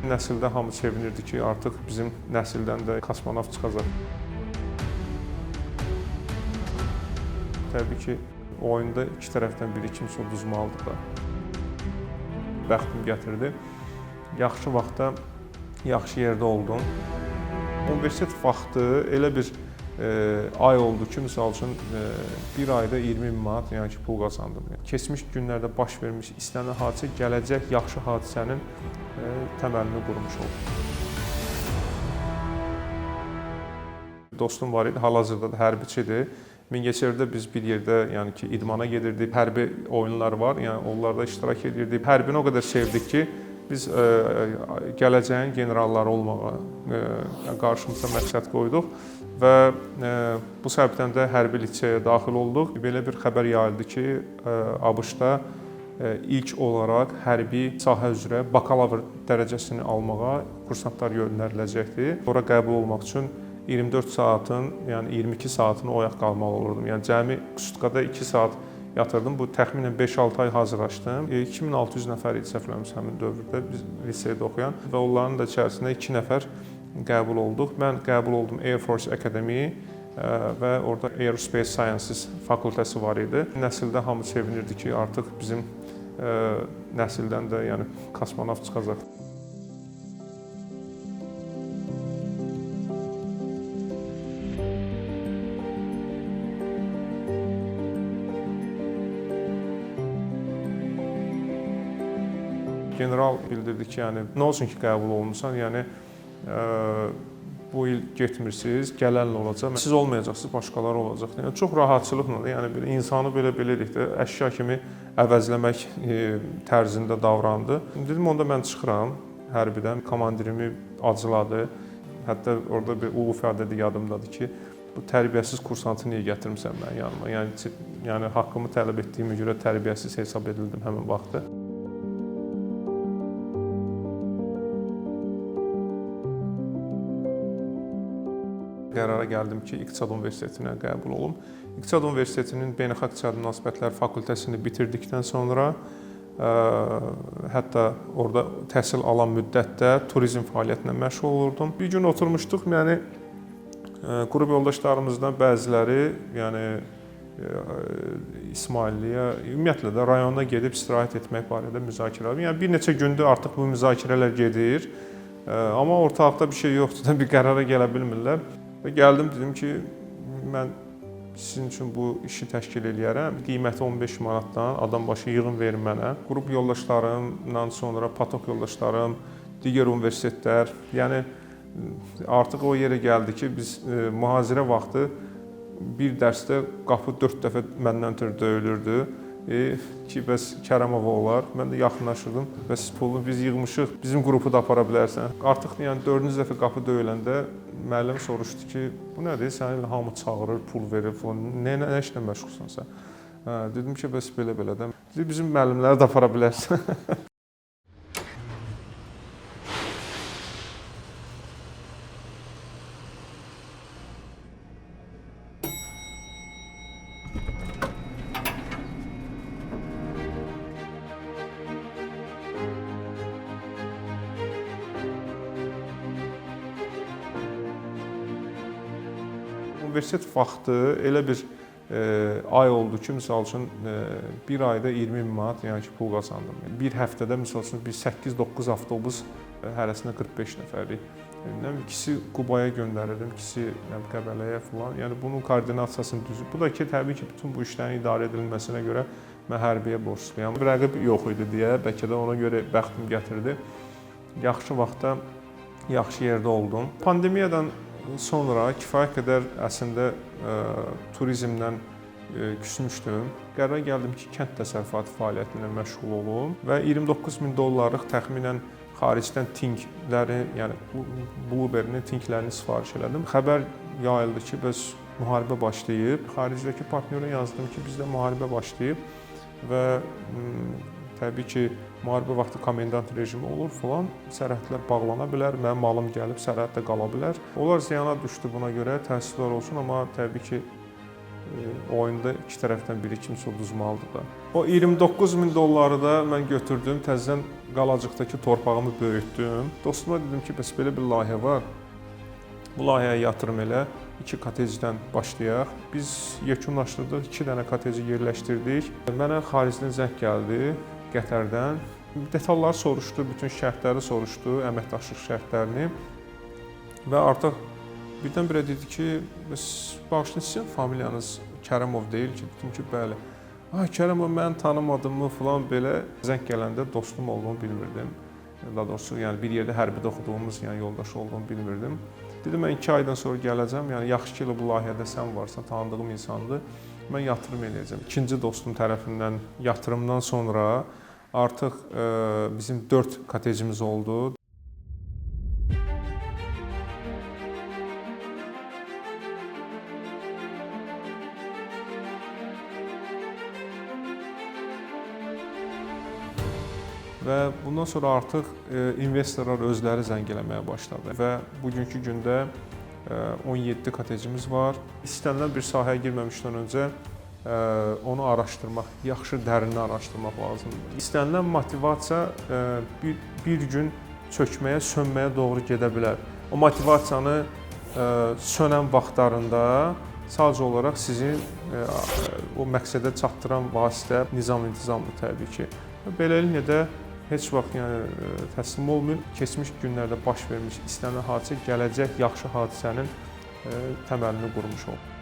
Nəsildə hamı sevinirdi ki, artıq bizim nəsildən də kosmonavt çıxacaq. Təbii ki, oyunda iki tərəfdən biri kimsə uduzmalıdır da. Bəxtim gətirdi. Yaxşı vaxtda yaxşı yerdə oldum. Universitet vaxtı elə bir ay oldu ki, misal üçün bir ayda 20 min manat, yəni ki, pul qazandım. Keçmiş günlərdə baş vermiş istənilən hadisə gələcək yaxşı hadisənin təməlini qurmuş oldu. Dostum var idi, hal-hazırda da hərbiçidir. Mingəçevirdə biz bir yerdə, yəni ki, idmana gedirdik, hərbi oyunlar var, yəni onlarda iştirak edirdik. Hərbini o qədər sevdik ki, biz gələcəyin generalları olmağa qarşımıza məqsəd qoyduq və bu səbəbdən də hərbi liseyə daxil olduq. Belə bir xəbər yayıldı ki, ABŞ-da ilk olaraq hərbi sahə üzrə bakalavr dərəcəsini almağa kursantlar göndəriləcəkdi. Ora qəbul olmaq üçün 24 saatın, yəni 22 saatını oyaq qalmalı olurdum. Yəni cəmi sutkada 2 saat yatırdım. Bu təxminən 5-6 ay hazırlaşdım. 2600 nəfər idi səhv eləmirəmsə həmin dövrdə biz liseydə oxuyan və onların da içərisində 2 nəfər qəbul olduq. Mən qəbul oldum Air Force Academy və orada Aerospace Sciences fakültəsi var idi. Nəsildə hamı sevinirdi ki, artıq bizim nəsildən də, yəni kosmonavt çıxacaq. General bildirdi ki, yəni nə olsun ki, qəbul olunmusan, yəni bu il getmirsiniz, gələnlə olacaq. Siz olmayacaqsınız, başqaları olacaq. Yəni çox rahatçılıqla, yəni bir insanı belə dedik də, əşya kimi əvəzləmək tərzində davrandı. Dedim onda mən çıxıram hərbidən. Komandirimi acıladı. Hətta orada bir ulu ifadədir yadımdadır ki, bu tərbiyəsiz kursantı niyə gətirmisən mənim yanıma? Yəni haqqımı tələb etdiyimə görə tərbiyəsiz hesab edildim həmin vaxtı. Qərara gəldim ki, İqtisad Universitetinə qəbul olum. İqtisad Universitetinin Beynəlxalq İqtisadi Münasibətlər fakültəsini bitirdikdən sonra, hətta orada təhsil alan müddətdə turizm fəaliyyətinə məşğul olurdum. Bir gün oturmuşduq, yəni qrup yoldaşlarımızdan bəziləri, yəni İsmailliyə, ümumiyyətlə də rayona gedib istirahət etmək barədə müzakirə. Yəni bir neçə gündür artıq bu müzakirələr gedir. Amma ortalıqda bir şey yoxdur da, bir qərara gələ bilmirlər. Və gəldim, dedim ki, mən sizin üçün bu işi təşkil eləyərəm. Qiyməti 15 manatdan adam başı yığın verin mənə. Qrup yoldaşlarımdan sonra patok yoldaşlarım, digər universitetlər, yəni artıq o yerə gəldi ki, biz mühazirə vaxtı bir dərsdə qapı 4 dəfə məndən ötürü döyülürdü. Ki, bəs Kərəmova olar. Mən də yaxınlaşırdım. Bəs pulu biz yığmışıq, bizim qrupu da apara bilərsən. Artıq yəni 4-cü dəfə qapı döyüləndə müəllim soruşdu ki, bu nədir? Səni elə hamı çağırır, pul verir falan. Nə işlə məşğulsan sən? Dedim ki, bəs belə-belə də. Dedi, bizim müəllimləri də apara bilərsən. Universitet vaxtı elə bir ay oldu ki, misal üçün bir ayda 20 min manat, yəni ki, pul qazandım. Bir həftədə misal üçün bir 8-9 avtobus hərəsində 45 nəfərlik. İkisi Qubaya göndərirdim, ikisi Qəbələyə filan. Yəni bunun koordinasiyasını düzüb. Bu da ki, təbii ki, bütün bu işlərin idarə edilməsinə görə mən hərbiyə borcluyam. Rəqib yox idi deyə, bəlkə də ona görə bəxtim gətirdi. Yaxşı vaxtda yaxşı yerdə oldum. Pandemiyadan sonra kifayət qədər əslində turizmdən küsmüşdüm. Qərara gəldim ki, kənd təsərrüfatı fəaliyyəti ilə məşğul olum və 29 min dollarlıq təxminən xaricdən tinkləri, yəni Blueberry-nin tinklərini sifariş elədim. Xəbər yayıldı ki, bəs müharibə başlayıb. Xaricdəki partnyora yazdım ki, bizdə müharibə başlayıb və təbii ki, müharibə vaxtı komendant rejimi olur filan, sərhədlər bağlana bilər, mənim malım gəlib sərhəddə qala bilər. Onlar ziyana düşdü buna görə, təəssüflər olsun, amma təbii ki, oyunda iki tərəfdən biri kimsə uduzmalıdır da. O 29 min dolları da mən götürdüm, təzədən Qalacıqdakı torpağımı böyütdüm. Dostuma dedim ki, bəs belə bir layihə var. Bu layihəyə yatırım elə, 2 kotecdən başlayaq. Biz yekunlaşdırdıq, 2 dənə koteci yerləşdirdik. Mənə xaricdən zəng gəldi, Qətərdən. Detalları soruşdu, bütün şərtləri soruşdu, əməkdaşlıq şərtlərini. Və artıq birdən-birə dedi ki, bəs bağışlayın, sizin familiyanız Kərimov deyil ki? Dedim ki, bəli. Ah, Kərimov, məni tanımadınmı filan belə. Zəng gələndə dostum olduğunu bilmirdim. Daha doğrusu, yəni bir yerdə hərbidə oxuduğumuz, yəni yoldaş olduğunu bilmirdim. Dedim, mən 2 aydan sonra gələcəm. Yəni yaxşı ki, elə bu layihədə sən varsan, tanıdığım insandır. Mən yatırım eləyəcəm. İkinci dostum tərəfindən yatırımdan sonra artıq bizim 4 kotecimiz oldu. Və bundan sonra artıq investorlar özləri zəng eləməyə başladı və bugünkü gündə 17 kotecimiz var. İstənilən bir sahəyə girməmişdən öncə onu araşdırmaq, yaxşı dərindən araşdırmaq lazımdır. İstənilən motivasiya bir gün çökməyə, sönməyə doğru gedə bilər. O motivasiyanı sönən vaxtlarında sadəcə olaraq sizin o məqsədə çatdıran vasitə nizam-intizamdır təbii ki. Beləliklə də heç vaxt yəni təslim olmayın. Keçmiş günlərdə baş vermiş istənilən hadisə gələcək yaxşı hadisənin təməlini qurmuş olur.